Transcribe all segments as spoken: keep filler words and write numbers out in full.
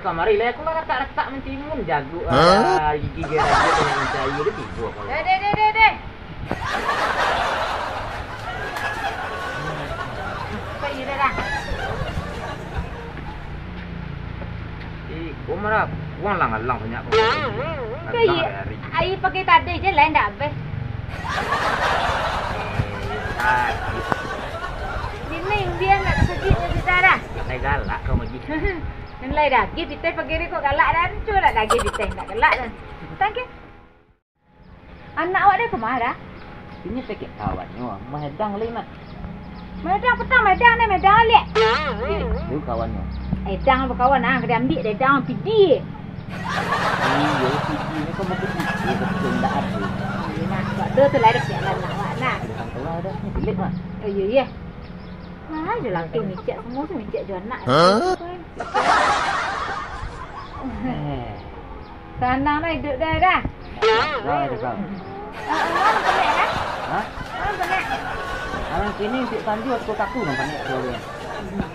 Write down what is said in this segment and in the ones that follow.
Kamari lah, aku lah ratak-ratak mantimun jago. Hah? Ah, gigi dia raja dengan mencari dia tibo aku. Deh, deh, deh, deh, deh. Apa ini dah? Eh, kau marah. Uang lang-lang banyak kau. Iya, hari-hari. Air pakai tadi je lah, ndak habis. Eh, tadi. Dinding dia nak sejik je sudah dah. Lai galak kau, Maji. Nan lai dagih pitih pagi ni kok galak dah. Cubo lah dagih pitih, ndak galak dah. Tangkih. Anak awak dah ka ma dah? Inyo takek kawannyo, Mahedang lai mah. Mahedang patang, Mahedang ni, Mahedang aliak. Eh, tu kawannyo. Edang bakawan ah, ka diambiak dek Edang pidi. Iyo, pidi ni kan batu pidi, betul ndak ado. Iyo nah, sebab tu tu lah ado pialan nak awak nah. Ada orang tua dah, ni bilik mah. Oh, iyo, iyo. Ah, jo laki micak, semua tu micak jo anak. Hah? Eh. Sanang lah iduik dah, dah. Lah, dah, kau. Ah, ah, panek dah? Hah? Ah, panek. Alang kini untuak tanjua, untuak taku nan panek tu, dia.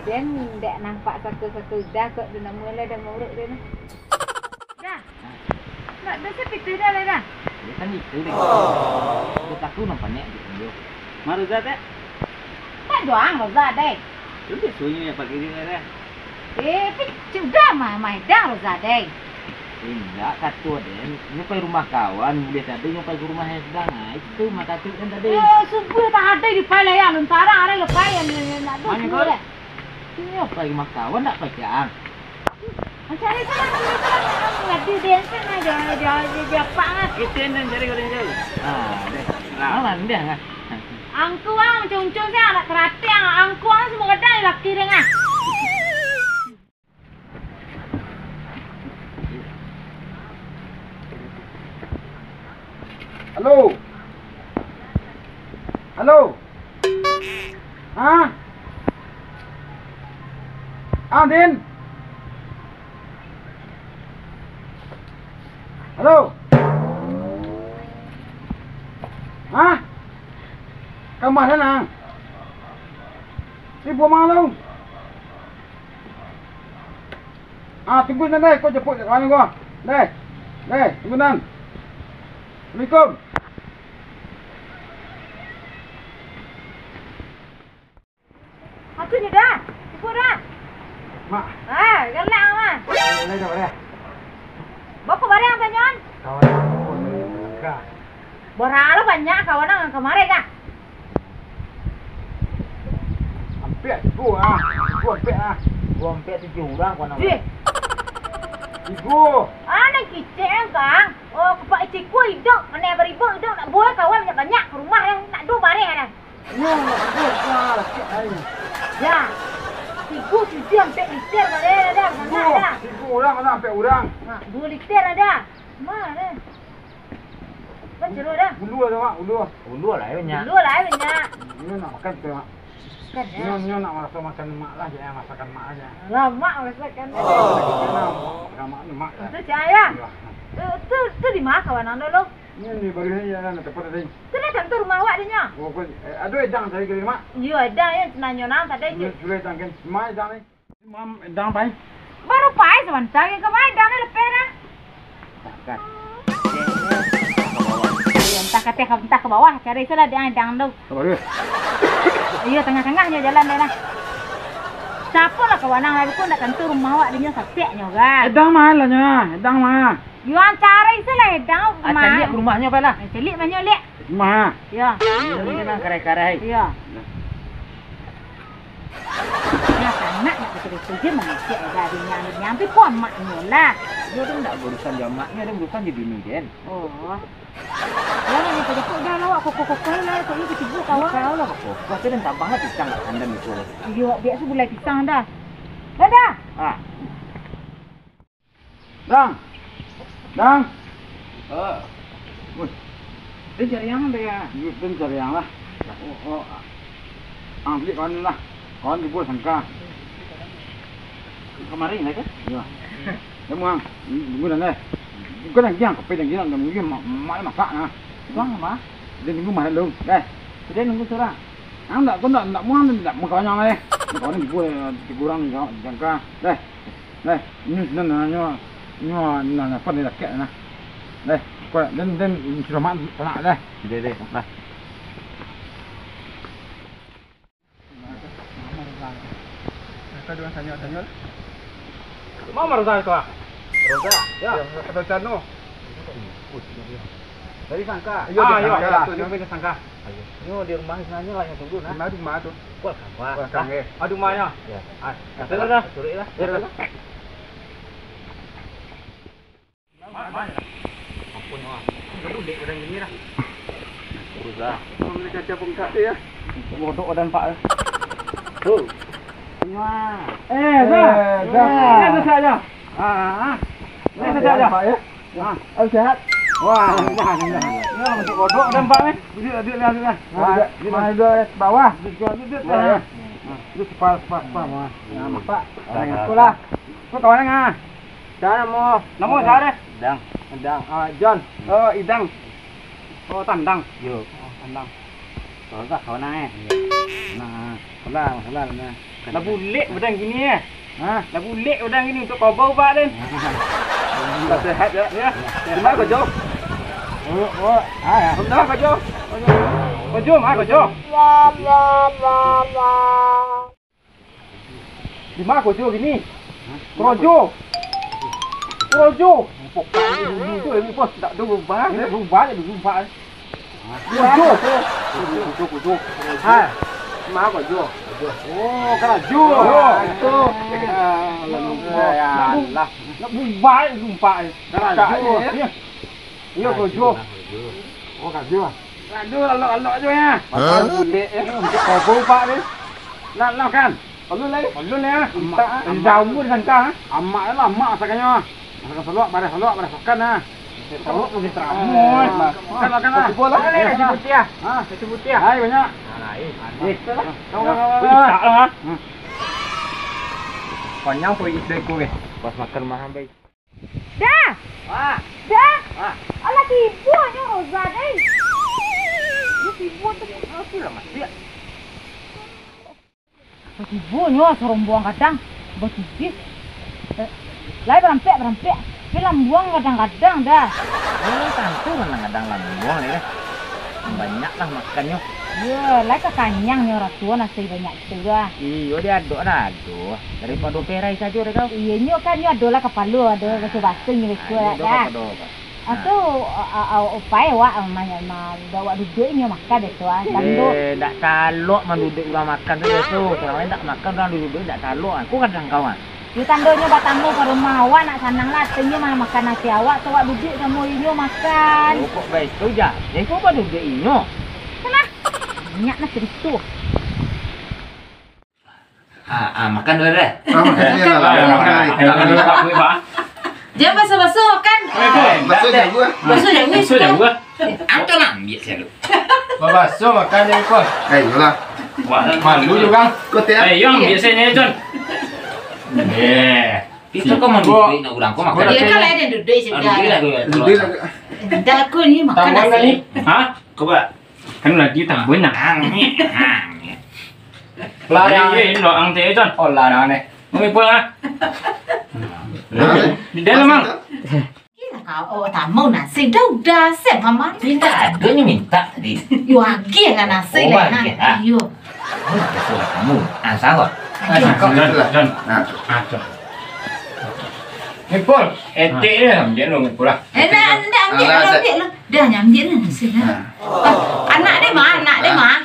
Den, dek nampak satu-satu dah kok, tu namo lah dah muruk dia ni. Dah. Nak dah sepitu dah lah, dah. Dia kan itu, deh. Untuak taku nan panek, dia tanjua. Maruza, tak? Tak doang, Roza, deh. Tu biasonyo yang pakai dia, dah. Eh, pi, sudah mah, mah dah Roza, deh. Indak, kato den, nyo pai rumah kawan, buliah tadi nyo pai ka rumah Esdang, ah, itu mah kato den tadi. Eh, subuah tak ada di pai lah ya, lontarang ada lepai yang nak tu. Mana kau? Deh. Nyo pai rumah kawan, ndak pai cang. Cari sana, cari sana, ngadu den sana, jangan, jangan, jangan, jangan, jangan. Itu yang cari orang jauh. Ah, deh. Nah. Aman, deh, ah. Angkuang, uncung-uncung siang, anak kerating, angkuang semua kadang laki dia ngah. Halo. Halo. Hah? Ah, Din. Halo. Hah? Ka ma nang? Ibu malu. Ah, tunggu nan deh, ko japuik kawan ko. Deh. Deh, tunggu nan. Assalamualaikum. Atu nyo dah, cukuik dah. Mak. Ah, galak, Mak. Lai dah bareh. Baa kok bareh tanyo? Kawan aku pun dari Malangka. Bara lo banyak kawan nan kamari kah? Ampek tigo ah. Tigo ampek ah. Tigo ampek tujuah urang kawan aku. Ih. Tigo. Ah, nan kicik, Kang. Oh, kupak icik ku iduik, mana baribu iduik, nak buai kawan banyak-banyak ka rumah dah, nak duo bareh dah. Nyo, nak tigo, ah, lacak ai. Ya. Tigo tujuah ampek liter bareh dah, banyak dah. Tigo urang, mana ampek urang? Ha, duo liter dah. Ma dah. Kan jeruk dah. Gulu ada, Mak, gulu. Gulu lah, banyak. Gulu lah, banyak. Nyo nak makan tu, Mak. Kan, ya. Nyo, nyo nak maraso makan mak lah, jangan masakan mak aja. Lah, mak masakan. Oh. Makan mak ni, mak. Tu cak ya. Iya. Tu, tu, tu di ma kawan ang dulu? Ni, ni baru ni ya, nak tepat tadi. Tu dah tantu rumah awak deh nyo. Oh, pun, eh, aduh, Edang cari kali, Mak. Iyo, Edang ya, nanyo nang tadi. Ni sudah Edang kan. Ma Edang ni. Mam, Edang pai. Baru pai sabanta, ka ma Edang ni lepeh dah. Takkan. Entah ka ateh, entah ka bawah, cari salah Edang, Edang tu. Ka bawah. Iyo, tangah-tangahnyo jalan deh lah. Sapo lah kawan ang lah, ko ndak tantu rumah awak deh nyo, sapiak nyo kan. Edang ma lah nyo, Edang ma. Yo, ang cari salah Edang, ah, ma. Caliak rumahnyo apo lah? Eh, caliak banyak liak. Ma. Yo. Ini memang karai-karai. Yo. Nah, sanak nak bacarito je mangecek aja adinyo, adinyo, tapi ko amaknyo lah. Iyo, tu ndak urusan jo amaknyo, tu urusan jo bini den. Oh. Yo, nak minta jemput dah lah, awak kokoh-kokoh lah, kok iyo ketibo kawan. Kau lah kokoh, tu den tabang lah pisang kat kandang itu. Iyo, biak tu gulai pisang dah. Dadah. Ah. Dang! Dang! Ah. Woi. Den cari ang, deh, ya? Iyo, den cari ang lah. Oh, oh. Ang baliak kawan lah. Kawan tibo sangka. Kamari lah, kan? Iyo. Tunggu, ang. Tunggu, deh. Bukan lagi ang, kopi lagi, ang tunggu, mak, mak masak, nah. Bang, ma? Den tunggu mah dulu, deh. Sudah nunggu surang. Ang ndak, ko ndak, ndak muah, ndak muah kawan ang, deh. Kawan tibo, tibo urang di sangka, deh. Nah, ini, ini, nah, nyo, nyo, nah, nah, apa ni, rakyat, nah. Nah, kau, dan, dan, sudah mak, mak, dah. Deh, deh, dah. Mama Rozal tu, ah? Rozal? Ya. Ya, ada Cano. Dari Sangka? Iyo, ah, dari iyo, Sangka. Iyo, dari Sangka. Nyo di rumah sebenarnya lah yang tunggu, nah. Di mana rumah tu? Wah, wah. Wah, kan, eh. Aduh, rumahnya. Ya. Ah, suruh dah. Suruh lah. Ya, dah. Ampun, wah. Udah bulik orang gini dah. Udah. Orang ni kacau pengkak dia. Bodoh dan Pak. Tuh. Eh, dah. Eh, dah. Eh, dah saja. Ah, ah. Eh, dah saja. Pak, ya. Ah, oh, sehat. Wah, dah, dah, dah. Ya, masuk bodoh dan Pak ni. Duduk, duduk, duduk, duduk. Ah, duduk. Mari duduk ke bawah. Duduk, duduk, duduk. Wah, ya. Ah, duduk, cepat, cepat, cepat, wah. Nah, Pak. Sekolah. Kau kawan ngah? Sia namo? Namo sia deh? Dang. Dang. Ah, John. Oh, Idang. Oh, Tandang. Yo. Oh, Tandang. Kalau tak kawan eh. Nah, salah, salah, nah. Lah bulik badan gini eh. Hah? Lah bulik badan gini untuk kobau, Pak, den. Lah sehat ya. Ya. Di mana kau jauh? Oh, oh, ah, ya. Di mana kau jauh? Kau jauh, ah, kau jauh. Di ma karajo kini? Karajo. Karajo. Pokok dulu tu, ini bos, tak ada berubah. Ini berubah je dulu, Pak. Karajo. Karajo, karajo. Ha. Ma karajo? Oh, karajo. Oh, itu. Alah, ya Allah. Nak berubah je dulu, Pak. Karajo. Ya. Iyo, karajo. Oh, karajo. Aduh, lalok-lalok ajo ya. Hah? Bulik ya. Untuk kobau, Pak, ni. Lah, lah, kan? Alun lai. Alun ya. Minta, ah. Jauh di Sangka, ah. Amak lah, amak masakannya. Masakan salok, bareh salok, bareh makan, ah. Salok pun teramo, eh. Makan, makan lah. Cuba lah. Ada nasi putih, ah? Ha? Nasi putih, ah? Hai, banyak. Nah, eh, manis. Eh, kawan, kawan, kawan. Minta lah, ah. Hmm. Panjang pun isi dek aku, eh. Pas makan mahal, baik. Dah. Ah. Dah. Ah. Alah, sibuk nyo Roza, deh. Dia sibuk tu. Aku lah masih. Tibo nyo sarombongan gadang batibih. Eh, lai barampek-barampek. Tapi lambuang gadang-gadang dah. Yo, tantu gadang-gadang lambuang ni dah. Banyaklah makannyo. Yo, lai ka kanyang nyo raso nasi banyak tu dah. Iyo, di adok dah ado. Daripado perai sajo dah kau. Iyo, nyo kan nyo ado lah kapalo, ado baso-baso nyo beko dah. Ado kapalo, Pak. Ah, tu, a, a, a, upai awak, a, ma, ma, awak duduak inyo makan biaso, ah, tando. Eh, dak talok manduduak urang makan tu biaso. Urang lain dak makan, urang duduak dak talok. Aku kadang kawan. Yo, tandonyo batamu ka rumah awak, nak sanang lah atinyo ma-, makan nasi awak, tu awak duduak samo inyo makan. Oh, kok baitu, Jah? Jadi, kok baduduak inyo? Sana. Banyak lah cerito. Ah, ah, makan dulu deh. Ah, makan dulu lah. Makan. Makan dulu, Pak. Pak. Jangan baso-baso makan. Eh, baso jago, ah. Baso jago. Baso jago, ah. Eh, ang tu lah ambiak saya dulu. Baso makan je, Kos. Eh, iyolah. Wah, malu juga. Kau tiap. Eh, yo ambiak saya ni, John. Eh. Itu kau mau duduak nak urang kau makan. Dia kan lain yang duduk sebelah. Duduk lah, duduk lah. Dah aku ni makan nasi. Hah? Kau buat. Kan lagi tambah nak. Lah, eh, eh, lo ang teh, John. Oh, lah, nah, nih. Mau pulang, ah? Di dalam, Mang. Iya, kau, oh, tamu nasi. Dah, udah, siap, Mama. Minta, adonyo minta tadi. Yo, agih lah nasi lah, ha. Agih, ah. Iyo. Oh, biaso lah kamu. Ah, salah. Agih. Ah, John, John. Nah. Ah, John. Mipul, etek dia, ambiak lo, Mipul lah. Eh, ndak, ndak, ambiak lo, ambiak lo. Dah, nyambiak lah nasi, ha. Ah, anak dia mah, anak dia mah.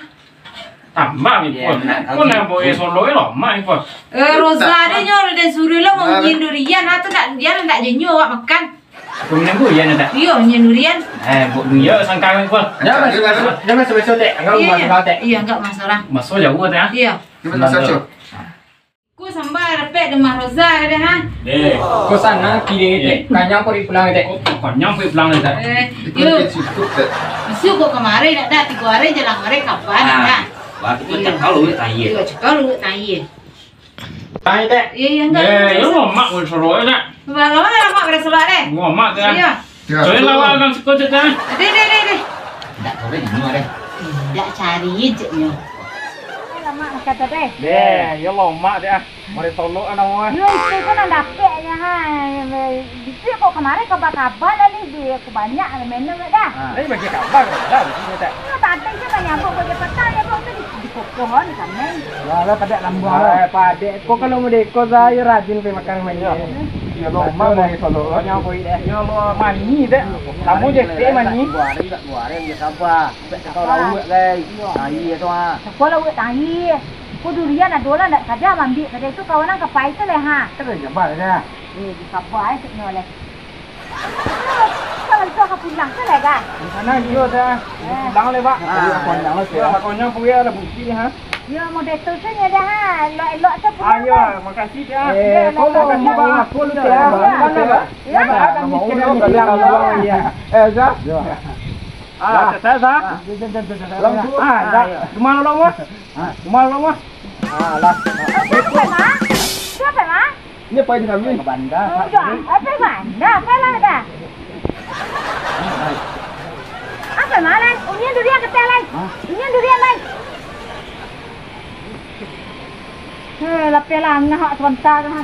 Tambah, Mipul. Kau nak bawa solo lo, mak, Mipul. Eh, Roza dia nyo, dia suruh lo mau nyiin durian, ah, tu ndak, dia ndak jenyo awak makan. Kau minum durian, ndak? Iyo, nyiin durian. Eh, buat durian. Yo, sangka, Mipul. Jangan, jangan, jangan, Tek. Enggak masalah, Tek. Iyo, enggak masalah. Maso jauh, Tek, ah. Iyo. Gimana, Saco? Ku samba dapek di rumah Roza deh, ha? Deh. Ko sanang kini, Tek. Kanyang ko dipulang, Tek. Ko kanyang ko dipulang, Tek. Eh, yo. Masuk ko kamari, dak, dak, tigo hari jalan kamari, kapan, dak? Waktu ko cakal lu, tayie. Iyo, cakal lu, tayie. Tayie, Tek. Iyo, iyo, enggak. Eh, lu mak, lu suruh, Tek. Lama-lama, lama, pada suruh, deh. Gua mak, Tek. Iyo. Soalnya lawa kan suka cerita. Deh, deh, deh, deh. Ndak tahu deh, di mana deh. Ndak cari je nyo. Lama makan tu deh. Deh, ya lama deh ah. Mari tolok lah namo, eh. Yo, itu kan nan dapek nyo, ha. Bisuak kok kamari kaba-kaba lah, lih, duit aku banyak lah, minum lah dah. Ah. Lai bagi kaba, kaba, bisuak tak? Yo, tadi se manyabut, kok dia patang, nyabut tu di, di kokoh, di kameng. Yo, lah, padek lambuang lah. Eh, padek. Kok kalau modeko, sa, yo rajin pai makan rumah inyo. Yo, lo, Mak, mari tolok lah. Nyo koi deh. Yo, lo, mani deh. Kamu je, mani. Dua hari, dua hari, dia sabar. Sampai kau lauak, guys. Iyo. Tahi tu, ah. Sako lauak tahi. Ko durian ado lah, ndak saja maambiak tadi tu, kawan nan kapai tu leh, ha. Kan dah sabar dah. Eh, sabar, eh, cik nyo leh. Kalau itu ka pulang tu leh, ga? Di sana iyo dah. Eh. Pulang leh, Pak. Ah, iya, konyo pun ya ada bukti, ha. Yo, model tu saja dah, ha. Elok-elok tu pulang, Ayo, kan? Makasih, ya. Eh, kau makasih, Bang. Aku lu, ya. Pulang, ya, Pak. Ya. Ya, Pak, kami kena pulang, ya. Eh, Zah. Ah, sukses, ah. Langsung. Ah, dah. Rumah lo, Mah? Rumah lo, Mah? Ah, lah. Siapa, Mah? Siapa, Mah? Ini apa ini kami? Ke Banda. Oh, udah. Apa, Mah? Dah, apa lah, dah. Apa, Mah, lai? Unyian durian kecil, lai. Hah? Unyian durian, lai. Eh, lapeh lah, ngah awak sabanta tu, ha.